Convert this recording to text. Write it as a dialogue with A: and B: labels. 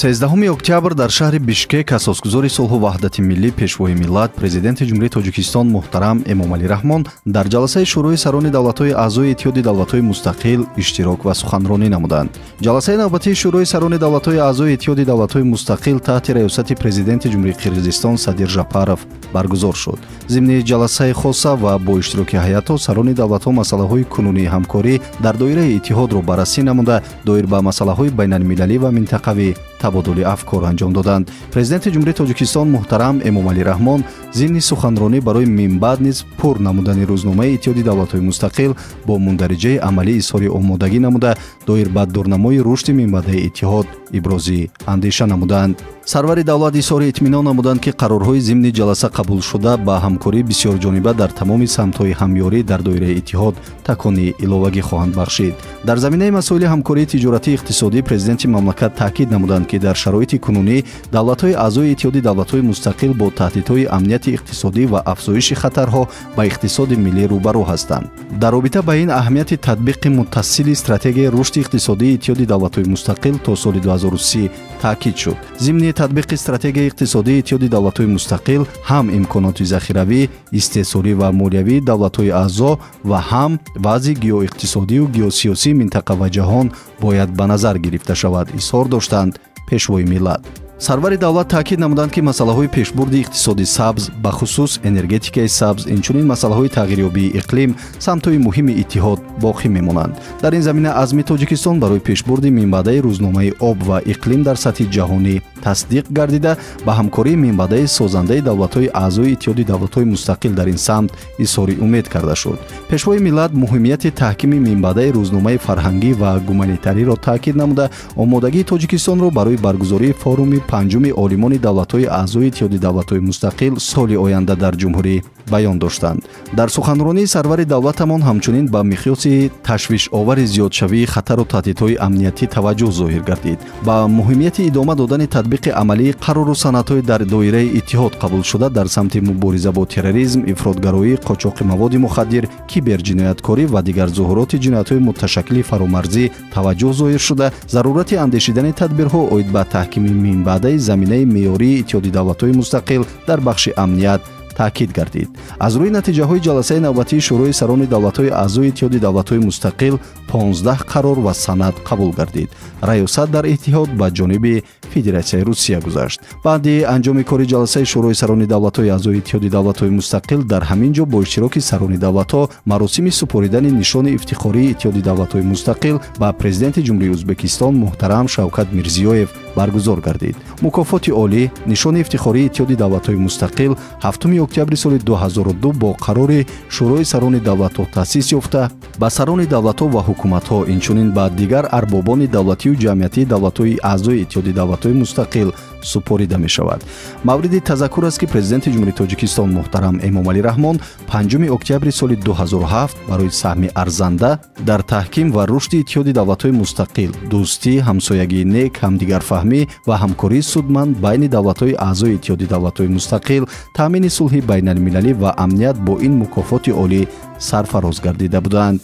A: 13 октябр дар шаҳри Бишкек асосгузори сулҳу ваҳдати миллӣ, пешвои миллат, президенти Ҷумҳурии Тоҷикистон муҳтарам Эмомалӣ Раҳмон дар ҷаласаи Шӯрои сарони давлатҳои аъзои Иттиҳоди давлатҳои мустақил иштирок ва суханронӣ намуданд. Ҷаласаи навбатии Шӯрои сарони давлатҳои аъзои Иттиҳоди давлатҳои мустақил таҳти раёсати президенти Ҷумҳурии Қирғизистон Садир Жапаров баргузор шуд. Зимни ҷаласаи хоса ва бо иштироки ҳайатҳо сарони давлатҳо масъалаҳои кунунии ҳамкорӣ дар доираи иттиҳодро баррасӣ намуда, доир ба масъалаҳои байналмилалӣ ва минтақавӣ табодули афкор анҷом доданд. Президенти Ҷумҳурии Тоҷикистон муҳтарам Эмомалӣ Раҳмон зимни суханронӣ барои минбаъд низ пур намудани рӯзномаи Иттиҳоди давлатҳои мустақил бо мундариҷаи амалӣ изҳори омодагӣ намуда, доир ба дурнамои рушди минбаъдаи иттиҳод ибрози андеша намуданд. Сарвари давлат изҳори итминон намуданд, ки қарорҳои зимни ҷаласа қабулшуда ба ҳамкории бисёрҷониба дар тамоми самтҳои ҳамёрӣ дар доираи иттиҳод такони иловагӣ хоҳанд бахшид. Дар заминаи масоили ҳамкории тиҷоратии иқтисодӣ президенти мамлакат таъкид намуданд, ки дар шароити кунунӣ давлатҳои аъзои Иттиҳоди давлатҳои мустақил бо таҳдидҳои амнияти иқтисодӣ ва афзоиши хатарҳо ба иқтисоди миллӣ рӯбарӯ ҳастанд. Дар робита ба ин аҳамияти татбиқи муттасили стратегияи рушди иқтисодии Иттиҳоди давлатҳои мустақил то соли 2030 таъкид шуд. Зимни татбиқи стратегияи иқтисодии Иттиҳоди давлатҳои мустақил ҳам имконоти захиравӣ, истеҳсолӣ ва молиявии давлатҳои аъзо ва ҳам вазъи геоиқтисодию геосиёсии минтақа ва ҷаҳон бояд ба назар гирифта шавад, изҳор доштанд пешвои миллат. Сарвари давлат таъкид намуданд, ки масъалаҳои пешбурди иқтисоди сабз, бахусус энергетикаи сабз, инчунин масъалаҳои тағйирёбии иқлим самтҳои муҳими иттиҳод боқӣ мемонанд. Дар ин замина азми Тоҷикистон барои пешбурди минбаъдаи рӯзномаи об ва иқлим дар сатҳи ҷаҳонӣ тасдиқ гардида, ба ҳамкории минбаъдаи созандаи давлатҳои аъзои Иттиҳоди давлатҳои мустақил дар ин самт изҳори умед карда шуд. Пешвои миллат муҳимияти таҳкими минбаъдаи рӯзномаи фарҳангӣ ва гуманитариро таъкид намуда, омодагии Тоҷикистонро барои баргузории форуми панҷуми олимони давлатҳои аъзои Иттиҳоди давлатҳои мустақил соли оянда дар ҷумҳурӣ баён доштанд. Дар суханронии сарвари давлатамон ҳамчунин ба миқёси ташвишовари зиёдшавии хатару таҳдидҳои амниятӣ таваҷҷӯҳ зоҳир гардид. Ба муҳимияти идома додани татбиқи амалии қарору санадҳои дар доираи иттиҳод қабулшуда дар самти мубориза бо терроризм, ифротгароӣ, қочоқи маводи мухаддир, киберҷинояткорӣ ва дигар зуҳуроти ҷиноятҳои муташаккили фаромарзӣ таваҷҷӯҳ зоҳир шуда, зарурати андешидани тадбирҳо оид ба таҳкими минбаъдаи заминаи меъёрии Иттиҳоди давлатҳои мустақил дар бахши амният таъкид гардид. Аз рӯи натиҷаҳои ҷаласаи навбатии Шӯрои сарони давлатҳои аъзои Иттиҳоди давлатҳои мустақил 15 қарор ва санад қабул гардид. Раёсат дар иттиҳод ба ҷониби Федератсияи Русия гузашт. Баъди анҷоми кори ҷаласаи Шӯрои сарони давлатҳои аъзои Иттиҳоди давлатҳои мустақил дар ҳамин ҷо бо иштироки сарони давлатҳо маросими супоридани нишони ифтихории Иттиҳоди давлатҳои мустақил ба президенти Ҷумҳурии Ӯзбекистон муҳтарам Шавкат Мирзиёев баргузор гардид. Мукофоти олӣ, нишони ифтихории Иттиҳоди давлатҳои мустақил 7 октябри соли 2002 бо қарори Шӯрои сарони давлатҳо таъсис ёфта, ба сарони давлатҳо ва ҳукуматҳо, инчунин ба дигар арбобони давлатию ҷамъиятии давлатҳои аъзои Иттиҳоди давлатҳои мустақил супорида мешавад. Мавриди тазаккур аст, ки президенти Ҷумҳурии Тоҷикистон муҳтарам Эмомалӣ Раҳмон 5 октябри соли 2007 барои саҳми арзанда дар таҳким ва рушди Иттиҳоди давлатҳои мустақил, дӯстӣ, ҳамсоягии нек, ҳамдигарфаҳмӣ ва ҳамкории судманд байни давлатҳои аъзои Иттиҳоди давлатҳои мустақил, таъмини сулҳи байналмилалӣ ва амният бо ин мукофоти олӣ сарфароз гардида буданд.